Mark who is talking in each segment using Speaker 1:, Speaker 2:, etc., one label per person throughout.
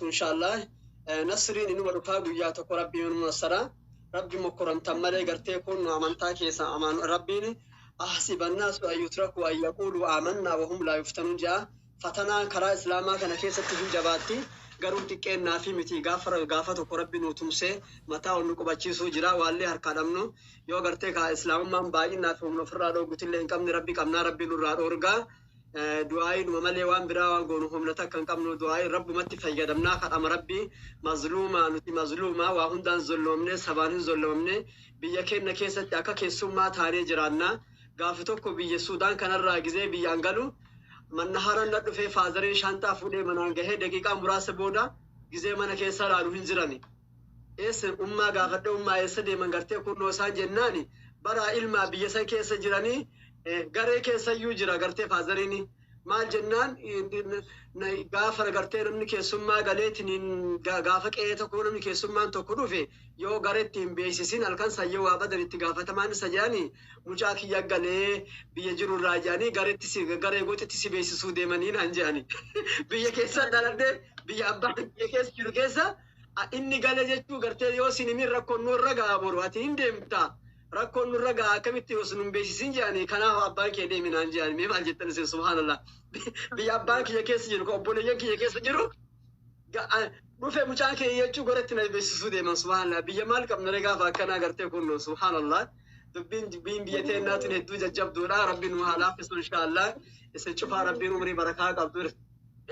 Speaker 1: jiraattu inshaallah. Nasriin inuma dhufaa guyyaa tokko, Rabbiin inuma nassara. Rabbi mokkoramtan malee gartee kun amantaa keessa amaan Rabbiin أحسب الناس أن يتركوا أن يقولوا آمنا وهم لا يفتنون ja'a. Fatanaan karaa Islaamaa kana keessatti hin jabaatti, garuu xiqqeennaa fi miti. Gaafa gaafa tokko Rabbi nu tumsee mataa ol nu qubachiisuu jira. Waallee harkaa dhabnu yoo gartee kaa Islaamummaan baay'inaa fi humna ofirraa dhoorgutillee hin qabne, Rabbi qabnaa, Rabbi nurraa dhoorgaa. Du'aayii numa malee waan biraa waan goonu humna takka hin qabnu. Du'aayii Rabbumatti fayyadamnaa, kadhama Rabbi. Mazluumaa nuti, mazluumaa, waa hundaan zolloomne, sabaan hin zolloomne. Biyya keenya keessatti akka keessummaa taanee jiraanna. Gaafi tokko biyya Suudaan kanarraa gizee biyyaan galu manna haran na dhufee, fatheriin shaanxaa fuudhee manaan gahee, daqiiqaa muraasa booda gizee mana keessa laalu hin jirani. Eessa ummaa gaafadhe, ummaa eessa deeman gartee kunnoo isaan jennaani, bara ilmaa biyya san keessa jiranii garee keessayyuu jira gartee. Fatheriini maal jennaan, gaafa gartee namni keessummaa galeetiin, gaafa qe'ee tokko namni keessummaan tokko dhufe, yoo gareetti hin beeksisin halkan sayyoo waa badan, itti gaafatamaan isa jedhanii, mucaa kiyya galee biyya jiru irraa jedhanii gareetti si garee goxitti si beeksisuu deemanii naan jedhani. Biyya keessa dhaladhee, biyya abbaan biyya keessa jiru keessa inni gale jechuu gartee yoo sin himin rakkoon nurra ga'a boru, ati hin deemtaa, rakkoon nurra ga'a, akkamitti osoo nun beeksisin jedhanii, kanaaf abbaan kee deemi naan jedhani. Mee maal jettan isin? Subhaanallah, biyya abbaan kiyya keessa jiru, ka obboleeyyan kiyya keessa jiru dhufe mucaan kee jechuu goretti na beeksisuu deeman. Subhaanallah, biyya maal qabna ree gaafa akkanaa gartee kunno? Subhaanallah, dubbiin biyya teennaatiin hedduu jajjabduudha. Rabbi nu haa laaffisu inshaallah. Isin cufaa Rabbiin umrii barakaa qabdu,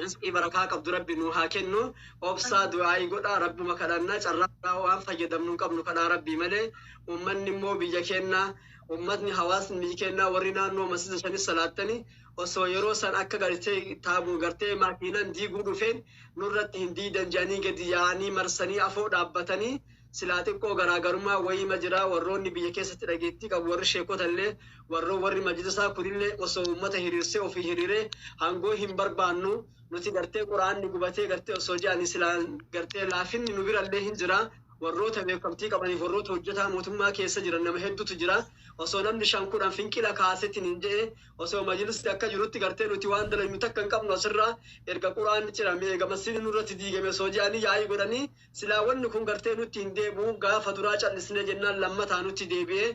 Speaker 1: rizqii barakaa qabdu Rabbi nu haa kennu. Obsaa, du'aayii godhaa, Rabbuma kadhannaa. Carraa waan fayyadamnu hin qabnu kadhaa Rabbii malee. Ummanni immoo biyya kennaa, ummatni, hawaasni biyya kennaa, warri naannoo masjida shanis salaattanii, osoo yeroo san akka gartee taabuu gartee makiinan diiguu dhufeen nurratti hin diidan jedhanii gadi yaa'anii marsanii afoo dhaabbatanii, silaa xiqqoo garaagarummaa wayiima jira. Warroonni biyya keessatti dhageettii qabu, warri sheekota illee, warri majlisaa kunillee osoo ummata hiriirsee ofii hiriiree, hangoo hin barbaannu nuti gartee Quraanni gubatee gartee osoo jedhanii, silaa gartee laafinni nu birallee hin jira. Warroota beekamtii qabaniif, warroota hojjetaa mootummaa keessa jiran nama hedduutu jira. Osoo namni 5 10 finqila kaasetiin hin jedhe, osoo majlisni akka jirutti gartee nuti waan dalagnu takka hin qabnu asirraa, erga Quraanni cirame, eega masjidni nurratti diigame osoo jedhanii yaa'ii godhanii, silaa wanni kun gartee nutti hin deebi'u. Gaafa duraa callisne jennaan lammataa nutti deebi'e.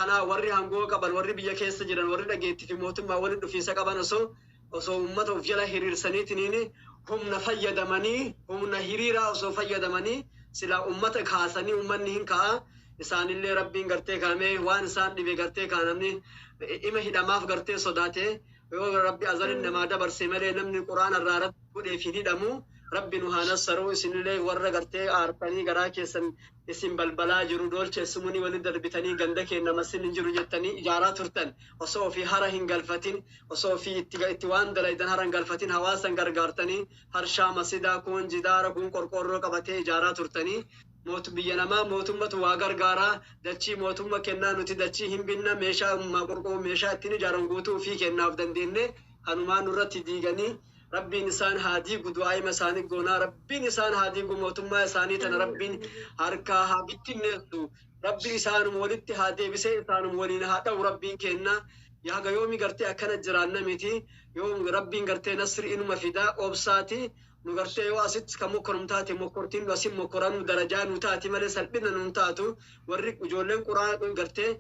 Speaker 1: Kanaa warri hangoo qaban, warri biyya keessa jiran, warri dhageettii fi mootummaa waliin dhufiinsa qaban, osoo uummata of jala hiriirsaniitiniin humna fayyadamanii, humna hiriiraa osoo fayyadamanii, silaa uummata kaasanii uummanni hin ka'a. Isaanillee Rabbiin gartee kaamee waan isaan dhibe gartee kaa namni ima hidhamaaf gartee sodaate. Yoo Rabbi azalin namaa dabarse malee namni Quraana irraa Rabbi godheef hin hidhamu. Rabbi nu haa nassaruu. Isinillee warra gartee aartanii garaa keessan isin balbalaa jiru doolcheessumunii waliin darbitanii, ganda keenya masin hin jiru jettanii ijaaraa turtan, osoo ofii hara hin galfatin, osoo ofii itti waan dalaydan hara hin galfatin, hawaasan gargaartanii farshaa masidaa kun jidaara kun qorqoorroo qabatee ijaaraa turtanii. Mootu biyya namaa mootummatu waa gargaaraa, dachii mootumma kennaa, nuti dachii hin binna, meeshaa qorqoo meeshaa ittiin ijaaran guutuu ofii kennaaf dandeenye, kanumaan nurratti diiganii. Rabbiin isaan haa diigu, du'aa'ima isaanii goonaa. Rabbiin isaan haa diigu, mootummaa isaanii tana Rabbiin harkaa haa bittinneessu. Rabbi isaanuma walitti haa deebisee isaanuma waliin haa dha'u Rabbiin kenna. Yaaga yoomi gartee akkana jiraanna miti? Yoo Rabbiin gartee nasri inuma fidaa, obsaati. Nu gartee yoo asitti kan mokkorum taate, mokkortiin nu asin mokkoranuu darajaa nu taati malee salphina nuun taatu. Warri ijoolleen Quraan gartee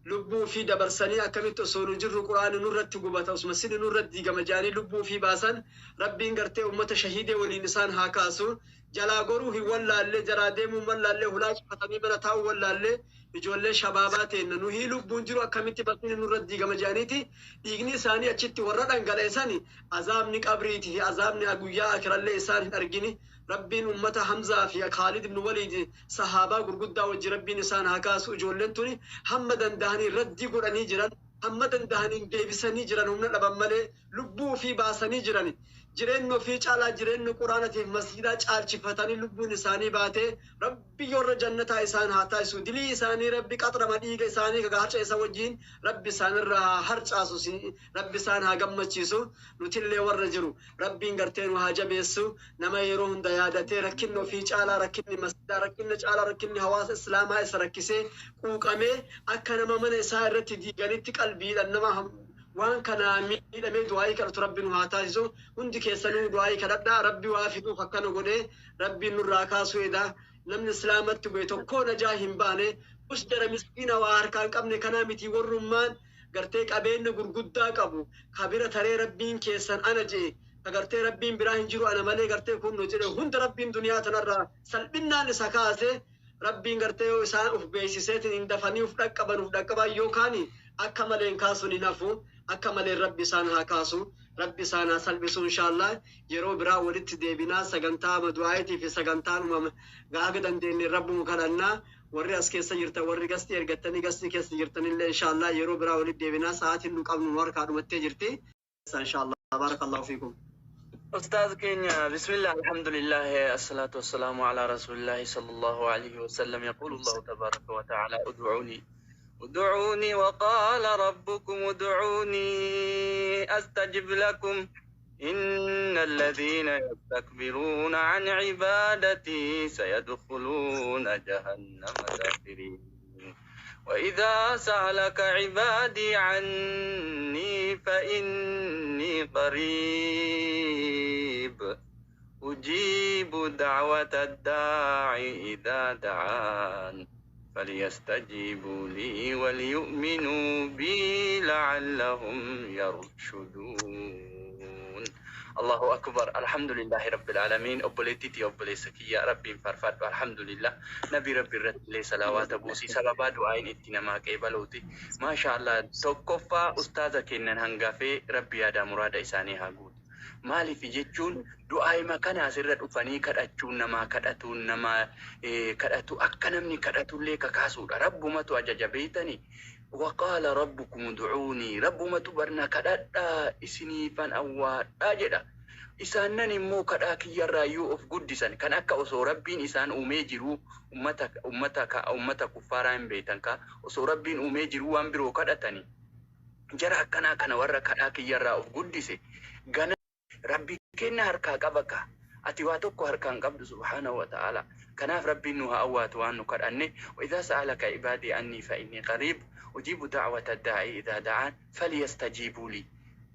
Speaker 1: lubbuu fi dabarsanii, akkamitti osoo nu jirru Quraani nurratti gubata, osuma sini nurratti diigama jedhanii lubbuu fi baasan, Rabbiin gartee ummata shahiidee waliin isaan haa kaasu. Jalaa goruu hin wallaallee, jalaa deemuu hin wallaallee, hulaa cufatanii mana taa'uu wallaallee. Ijoollee shabaabaa teenna nuhii lubbuun jiru akkamitti masini nurratti diigama jedhaniiti dhiigni isaanii achitti warra dhangala'e sani, azaabni qabriitii fi azaabni guyyaa akirallee isaan hin argini. Rabbiin ummata Hamzaa fi Khaalid ibn Waliid, sahaabaa gurguddaa wajji Rabbiin isaan haa kaasu. Ijoolleen tuni hamma danda'anii raddii godhanii jiran, hamma danda'aniin deebisanii jiran, humna dhaban malee lubbuu ofii baasanii jiran. Jireenya ofii caalaa jireenya Quraanatiif masjidaa caalchifatanii lubbuun isaanii baatee, Rabbi warra jannataa isaan haa taasisu. Dilii isaanii Rabbi qaxrama dhiiga isaanii kaga harca isa wajjiin Rabbi isaanirraa haa harcaasu, Rabbi isaan haa gammachiisu. Nutillee warra jiru Rabbiin gartee nu haa jabeessu. Nama yeroo hunda yaadatee rakkinni ofii caalaa rakkinni masjidaa, rakkinni caalaa rakkinni hawaasa Islaamaa isa rakkisee quuqamee, akka nama mana isaa irratti diiganitti qalbiidhaan nama Waan kanaa miidhamee du'aayii kadhatu Rabbi nu haa taasisu. Hundi keessanuu du'aayii kadhadhaa. Rabbi waa fiduuf akkana godhee Rabbiin nurraa kaasuu eda. Namni Islaamatti bu'e tokkoo najaa hin baane. Us jara miskiina waa harkaa hin qabne kanaa mitii, warrummaan gartee qabeenya gurguddaa qabu ka bira taree Rabbiin keessan ana je'e, ka gartee Rabbiin biraa hin jiru ana malee gartee kunno jedhe hunda Rabbiin duniyaa tanarraa salphinnaan isa kaase. Rabbiin gartee yoo isaan uf beeysiseetiin hin dafanii uf dhaqqaban, uf dhaqqaban yookaan akka maleen kaasuun hin hafu. Akka maleen Rabbi isaan haa kaasu, Rabbi isaan haa salphisu. Inshaallah yeroo biraa walitti deebinaa. Sagantaa du'aayitii fi sagantaan uumama gaaga dandeenye Rabbuma kadhannaa. Warri as keessa jirtan, warri gastii ergattanii gastii keessa jirtanillee, inshaallah yeroo biraa walitti deebinaa. Sa'aatiin nu qabnu nu harkaa dhumattee jirti. Inshaallah, barakallahu fiikum.
Speaker 2: أستاذ كينيا، بسم الله، الحمد لله، الصلاة والسلام على رسول الله صلى الله عليه وسلم. يقول الله تبارك وتعالى: ادعوني ادعوني، وقال ربكم ادعوني أستجب لكم، إن الذين يستكبرون عن عبادتي سيدخلون جهنم داخرين. وإذا سألك عبادي عني فإني قريب، أجيب دعوة الداعي إذا دعان، فليستجيبوا لي وليؤمنوا بي لعلهم يرشدون. الله أكبر، الحمد لله رب العالمين. Obboleettii fi obboleessa kiyya, Rabbiin faarfadhu. Alhamdulillah. Nabi Rabbi irratti illee salawaata buusii. Sababaa du'aayin itti namaa qeebaluuti. Maasha Allah. Tokkoffaa, ustaaza kennan hangafee Rabbi yaadaa muraada isaanii haa guutu. Maaliif jechuun, du'aayima kana asirra dhufanii kadhachuun, namaa kadhatuun, nama kadhatu akka namni kadhatullee kakaasuudha. Rabbumatu ajaja, beeytanii. وقال ربكم ادعوني, rabbumatu barna kadhadhaa isiniifan awwaadhaa jedha. Isaannan immoo kadhaa kiyyarraayyuu of guddisan, kan akka osoo Rabbiin isaan uumee jiruu ummata kuffaaraa hin beektan ka osoo Rabbiin uumee jiruu waan biroo kadhatanii. Jara akkanaa kana, warra kadhaa kiyyarraa of guddise, gana Rabbi kenna harkaa qaba ka ati waa tokko harkaan qabdu, subhaanahu wa ta'ala. Kanaaf Rabbiin nu haa awwaatu waan nu kadhanne. وإذا سألك عبادي عني فإني قريب، أجيب دعوة الداعي إذا دعان، فليستجيبوا لي,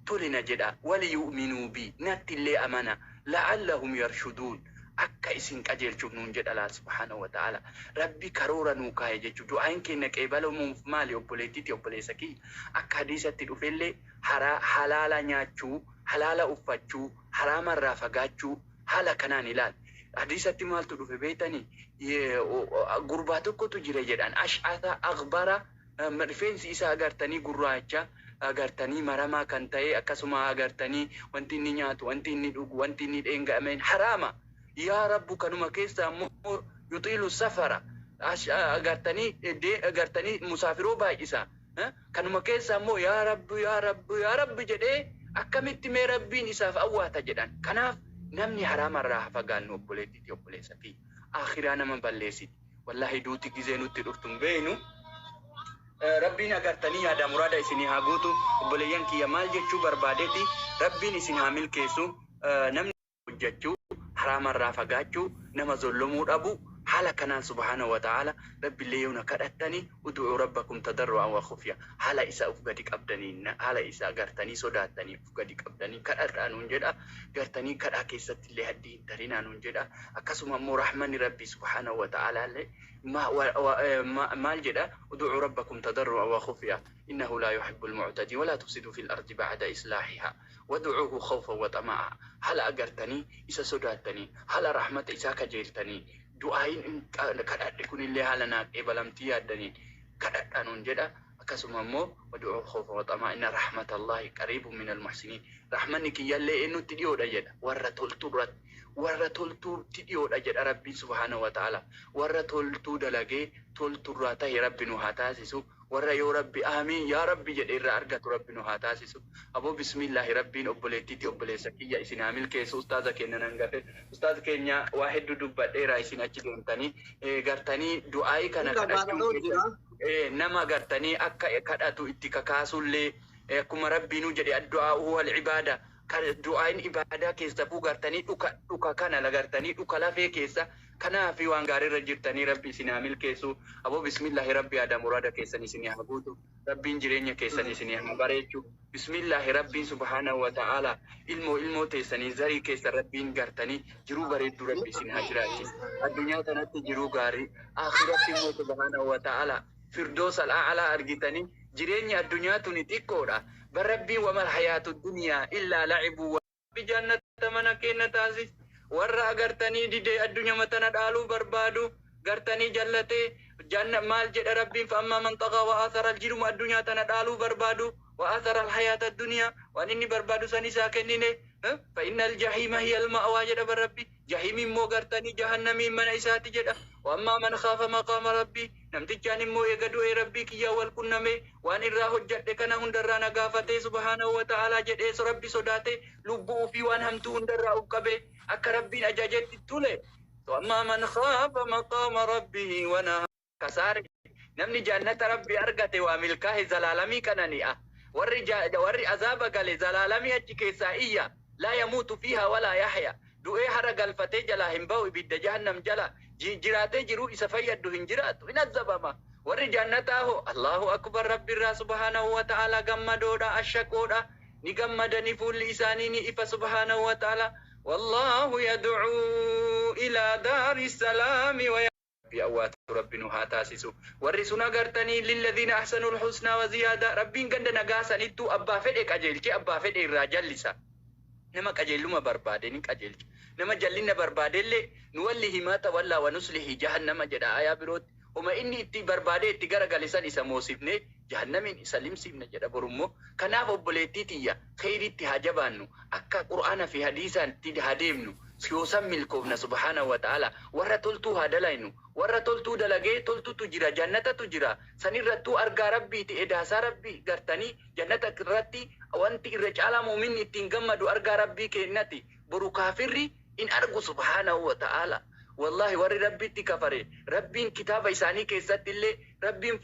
Speaker 2: tolina jedha, وليؤمنوا بي, natti illee amana, لعلهم يرشدون, akka isin qajeelchuuf nuun jedha laal, subhaanahu wa ta'ala. Rabbi karoora nuu kaa'e jechuu. Du'aan keenya qeebalamuuf maali, obboleettiiti obboleessa kiyya? Akka hadiisatti dhufellee, halaala nyaachuu, halaala uffachuu, haraamarraa fagaachuu. Haala kanaan ilaal. Hadiisatti maaltu dhufe beeytanii? Gurbaa tokkotu jira jedhan, أشعث أغبر, rifeensi isaa agartanii gurraacha, agartanii maramaa kan ta'e, akkasuma agartanii wanti inni nyaatu, wanti inni dhugu, wanti inni dheengameen haraama. Yaa Rabbu, kanuma keessa ammoo يطيل السفر, agartanii agartanii musaafiroo baay'isa. Kanuma keessa ammoo yaa Rabbi, yaa Rabbi, yaa Rabbi jedhee akkamitti mee Rabbiin isaaf awwaata jedhan. Kanaaf namni haraamarraa haa fagaannu, obboleettiiti obboleessa kiyya. Akhiraa nama balleessiti. Wallaahi, duuti gizee nutti dhuftu hin beeynu. Rabbiin agartanii yaada muraada isinii haa guutu. Obboleeyyan kiyya, maal jechuu barbaadeeti, Rabbiin isin haa milkeessu. Namni hojjechuu, haraamarraa fagaachuu, nama zollomuu dhabu, haala kanaan subhaanahu wa ta'ala Rabbiillee yoo na kadhattanii, ادعوا ربكم تضرعا وخفية, haala isa uf gadi qabdanii, haala isa gartanii sodaattanii uf gadi qabdanii kadhadhaa nuun jedha. Gartanii kadhaa keessatti illee haddii hin tarinaa nuun jedha. Akkasuma immoo rahmanni Rabbii subhaanahu wa ta'ala illee maal jedha? ادعوا ربكم تضرعا وخفية، إنه لا يحب المعتدين، ولا تفسدوا في الأرض بعد إصلاحها، وادعوه خوفا وطمعا. Haala agartanii isa sodaattanii, haala rahmata isaa kajeeltanii, du'aayin kadhadhe kunillee haala naa qeebalamtii yaaddaniin kadhadha nuun jedha. Akkasuma immoo وادعوه خوفا وطمعا، إن رحمة الله قريب من المحسنين. Rahmanni kiyyallee eenyutti dhiyoodha jedha? Warra toltuu duratti, warra toltuutti dhiyoodha jedha Rabbiin subhaanahu wa ta'ala. Warra toltuu dalagee tolturraa tahe Rabbi nu haa taasisu. Warra yoo Rabbi aamiin yaa Rabbi jedhe irraa argatu Rabbi nu haa taasisu. Aboo, bismillaahi. Rabbiin obboleettiitti obboleessa kiyya isin haa milkeessu. Ustaaza keenya nan gafe. Ustaaza keenya, waa hedduu dubbadheera. Isin achi deemtanii gartanii du'aa'ii kana kadhachuun nama gartanii akka kadhatu itti kakaasullee, akkuma Rabbiinuu jedhe, الدعاء هو العبادة. Du'aayin ibaadaa keessafuu gartanii dhuka dhuka kana lagartanii dhuka lafee keessa Kanaaf waan gaariirra jirtanii Rabbi isin haa milkeessu. Aboo bismillahi, Rabbi yaada muraada keessan isin haa guutu. Rabbiin jireenya keessan isin haa bareechu. Bismillahi, Rabbiin subhaanahu wa ta'ala ilmoo ilmoo teessanii zarii keessan Rabbiin gartanii jiruu bareedduu Rabbi isin haa jiraachisu. Addunyaa kanatti jiruu gaarii, akhiratti immoo subhaanahu wa ta'ala firdoos al'aalaa argitanii. Jireenyi addunyaa tuni xiqqoodha. Bar Rabbiin wamal hayaatu dunyaa illaa lacibuu. Rabbi jannata mana keenya taasis. Warra agartanii didee addunyaa tana dhaaluu barbaadu gartanii jallatee janna maal jedha Rabbiin? Fa'ammaa man xagaa wa athara, jiruma addunyaa tana dhaaluu barbaadu, wa athara alhayaata addunyaa, waan inni barbaadu san isaa kennine, fa inna aljahiima hiya alma'waa jedha. Bar Rabbi jahiim immoo gartanii jahannamiin mana isaati jedha. Wa man khaafa maqaama rabbii, namtichaan immoo eega du'ee Rabbii kiyyaa wal qunname, waan irraa hojjadhe kana hundarraa na gaafatee subhaanahu wa ta'aalaa jedhee Rabbi sodaate, lubbuu ofii waan hamtuu hundarraa uf qabe, akka Rabbiin ajajetti tule. Wa man khaafa maqaama rabbihi wa nahaa kasaare. Namni jannata Rabbi argate waa milkaahe, zalaalamii qanani'a. Warri azaaba gale zalaalamii achi keessaa iyya, laa yamuutu fiihaa walaa yahya. Du'ee hara galfatee jalaa hin ba'u. Ibidda jahannam jala jiraatee jiruu isa fayyaddu hin jiraatu, hin azabama. Warri jannataa ho, Allahu akbar, Rabbiirraa subhaanahu wa ta'ala gammadoodha, ashaqoodha, ni gammadanii, fuulli isaanii ni ifa subhaanahu wa ta'ala. Wallaahu yad'uu ilaa daari salaami wa Rabbi awwaatu Rabbi nu haa taasisu. Warri sun agartanii lilladhiina ahsanul husnaa wa ziyaada. Rabbiin ganda nagaa sanittuu abbaa fedhe qajeelchee abbaa fedhe irraa jallisa. Nama qajeeluma barbaade ni qajeelcha, nama jallina barbaadellee nuwallihi maa tawallaa wa nuslihi jahannama jedha ayaa birootti. Homa inni itti barbaade itti garagale san isa moosifne jahannamiin isa limsiifne jedha borummoo. Kanaaf obboleettii tiyya, kheyritti haa jabaannu, akka Qur'aana fi hadiisaan itti haa deemnu, siyoosan milkoofna. Subhaanahu wa ta'ala warra toltuu haa dalaynu. Warra toltuu dalagee toltutu jira, jannatatu jira. Sanirrattuu argaa Rabbiiti, edaasaa Rabbii gartanii jannata irratti wanti irra caalaa mu'minni ittiin gammadu argaa Rabbii kennati. Boru kaafirri in argu subhaanahu wa ta'ala. Wallahi, warri Rabbitti kafare, Rabbiin kitaaba isaanii keessatti illee Rabbiin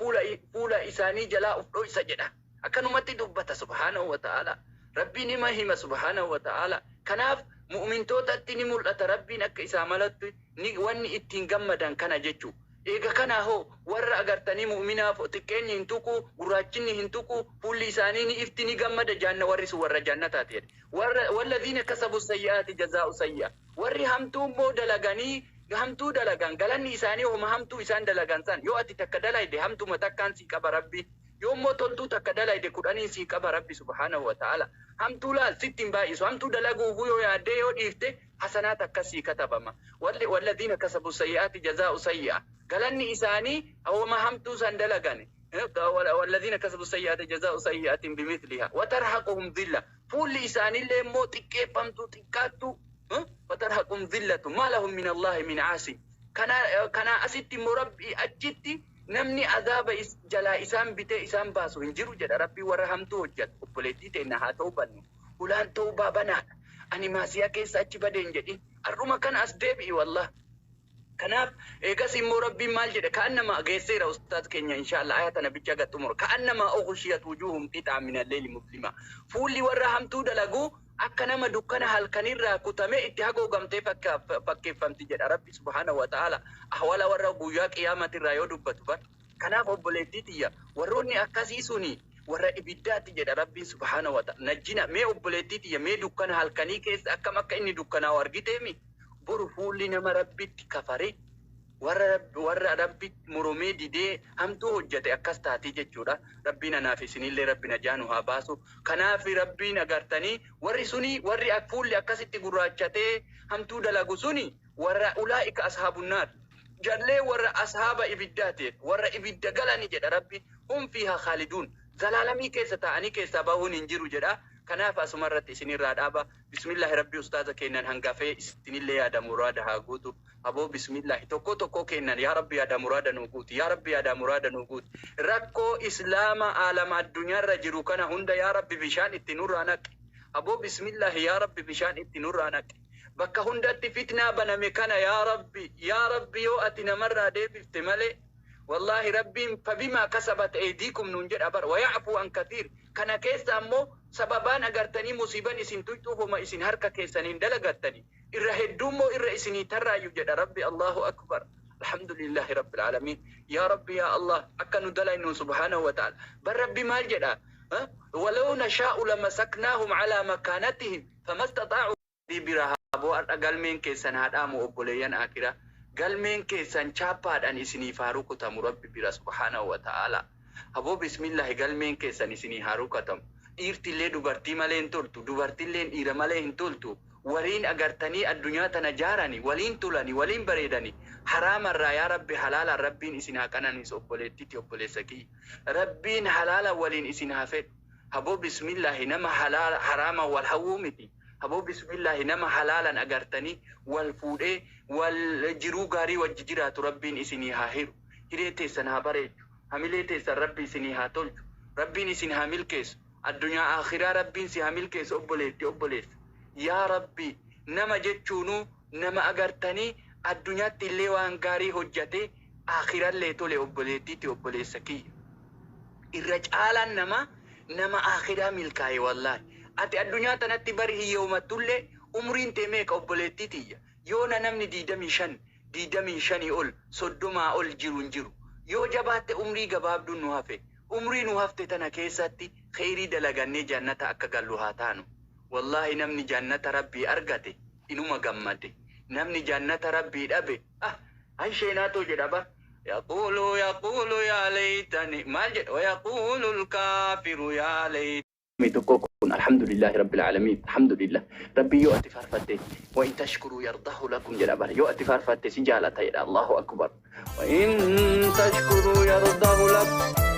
Speaker 2: fuula isaanii jalaa uf dhoysa jedha. Akkanumatti dubbata subhaanahu wa ta'ala. Rabbiin hima hima subhaanahu wa ta'ala. Kanaaf mu'mintootatti ni mul'ata Rabbiin akka isaa malatti ni wanni ittiin gammadan kana jechuu. Eega kanaa hoo warra agartanii mu'minaaf xiqqeenyi hin tuqu, gurraachinni hin tuqu, fuulli isaanii ni ifti, ni gammada jaanna. Warri sun warra jannataati jedhe. Warra walladhiina kasabu sayyi'aati jazaa'u sayyi'a. Warri hamtuu immoo dalaganii hamtuu dalagan, galanni isaanii homa hamtuu isaan dalagan san. Yoo ati takka dalayde hamtuma takkaan sii qaba Rabbi. Yoo immoo toltuu takka dalayde 10n sii qaba Rabbi subhaanahu wa ta'ala. Hamtuu laal sitti hin baay'isu. Hamtuu dalaguufuu yoo yaaddee yoo dhiifte hasanaat akkas sii katabama. Walladhiina kasabu sayyi'aati jazaa'u sayyi'a. Galanni isaanii homa hamtuu san dalagan. Walladhiina kasabu sayyi'aati jazaa'u sayyi'atin bimithliha watarhaquhum dhilla. Fuulli isaaniillee immoo xiqqeeffamtuu xiqqaattu. Watarhaquhum dhillatu maa lahum min Allahi min aasim. Kana asitti immoo Rabbi achitti namni azaaba jalaa isaan bitee isaan baasu hin jiru jedha Rabbi warra hamtuu hojjetu. Obboleettii teenna, haa ta'u bannu. Ulaan tawbaa banaadha. Ani maasiyaa keessa achi bade hin jedhin. Har'uma kana as deebi'i wallah. Kanaaf eegas immoo Rabbiin maal jedhe? Ka'annama geesseera ustaaz keenya inshallah aya tana bicha gad xumura. Ka'annama ughshiyat wujuhum qixa'an min al-layli muslima. Fuulli warra hamtuu dalagu akka nama dukkana halkanirraa kutamee itti hagoogamtee fakkeeffamti jedha Rabbi subhaanahu wa ta'ala. Ahwala warra guyyaa qiyaamatirraa yoo dubbatu bar. Kanaaf obboleettii tiyya, warroonni akkasii suni warra ibiddaatti jedha Rabbiin subhaanahu wa ta'ala. Najjina mee obboleettii tiyya, mee dukkana halkanii keessa akkam akka inni dukkanaa'u argiteemi? Boru fuulli nama Rabbitti kafare, warra Rabbitti moromee didee hamtuu hojjete akkas taatii jechuudha. Rabbiin anaaf isinillee Rabbi najaa nu haa baasu. Kanaaf Rabbiin agartanii warri suni, warri fuulli akkasitti gurraachatee hamtuu dalagu suni warra ulaa'ika ashaabunnaar. Jallee warra ashaaba ibiddaati, warra ibidda galani jedha Rabbi. Hum fiihaa khaaliduun. Zalaalamii keessa taa'anii keessaa bahuun hin jiru jedha. Kanaaf asuma irratti isinirraa dhaaba. Bismillahi, Rabbi ustaaza kennan hangafee isinillee yaada muraada haa guutu. Aboo bismillahi, tokko tokko kennan yaa Rabbi yaada muraada nuu guuti. Yaa Rabbi, yaada muraada nuu guuti. Rakkoo Islaama aalama addunyaarra jiru kana hunda yaa Rabbi bishaan itti nurraa naqi. Aboo bismillahi, yaa Rabbi bishaan itti nurraa naqi. Bakka hundatti fitnaa baname kana yaa Rabbi, yaa Rabbi, yoo ati namarraa deebifte malee, wallahi Rabbiin fabimaa kasabat aydiikum nuun jedha bar. Wayacfuu an kathiir. Kana keessa ammoo Sababaan agartanii musiiban isin tuyxuuf homa isin harka keessaniin dalagattani. Irra hedduummoo irra isinii tarraayyu jedha Rabbi. Allahu akbar. Alhamdulillahi rabbil aalamiin. Yaa Rabbi, yaa Allah, akka nu dalaynu, subhaanahu wa ta'ala. Bar Rabbi maal jedha? Walaw nashaa'u lamasaknaahum alaa makaanatihim famastaxaa'u. Bira haboo, har'a galmeen keessan haa dhaamu, obboleeyyan aakiraa. Galmeen keessan chaappaadhaan isiniif haa rukutamu Rabbi bira, subhaanahu wa ta'ala. Haboo bismillahi, galmeen keessan isinii haa rukatamu. Dhiirtillee dubartii malee hin toltu, dubartilleen dhiira malee hin toltu. Waliin agartanii addunyaa tana jaarani, waliin tolani, waliin bareedani. Haraamarraa, yaa Rabbi, halaalaan Rabbiin isin haa qananiisu, obboleettiti, obboleessa kiyya. Rabbiin halaala waliin isin haa fedhu. Haboo bismillahi, nama halaala haraama wal hawwuu miti. Haboo bismillahi, nama halaalan agartanii wal fuudhee wal jiruu gaarii wajji jiraatu Rabbiin isinii haa hiru. Hiree teessan haa bareechu. Hamilee teessan Rabbi isinii haa tolchu. Rabbiin isin haa milkeessu. Addunyaa aakhiraa Rabbiin si haa milkeessu, obboleetti, obboleessa. Yaa Rabbi, nama jechuunuu nama agartanii addunyaatti illee waan gaarii hojjatee aakhirallee tole, obboleettiiti, obboleessa kiyya. Irra caalaan namaa nama aakhiraa milkaa'e wallaahi. Ati addunyaa tanatti bari hiyyoomattullee, umriin tee meeqa, obboleettii tiyya? Yoona namni 25, 25 ol, 30 ol jiru hin jiru. Yoo jabaatte umrii gabaabduun nu hafe. Umrii nu hafte tana keessatti kheyrii dalagannee jannata akka gallu haa taanu. Wallaahi, namni jannata Rabbii argate inuma gammade. Namni jannata Rabbii dhabe, ah, hay sheenaatoo jedha bar. Yaquulu yaquulu yaa laytani, maal jedha? Wayaquulu lkaafiru yaa laytani. Tokko kun, alhamdulillahi rabbil aalamiin, alhamdulillah. Rabbii yoo ati faarfatte, wa in tashkuruu yardahu lakum jedha bar. Yoo ati faarfatte si jaalata jedha. Allahu akbar. Wa in tashkuruu yardahu lakum.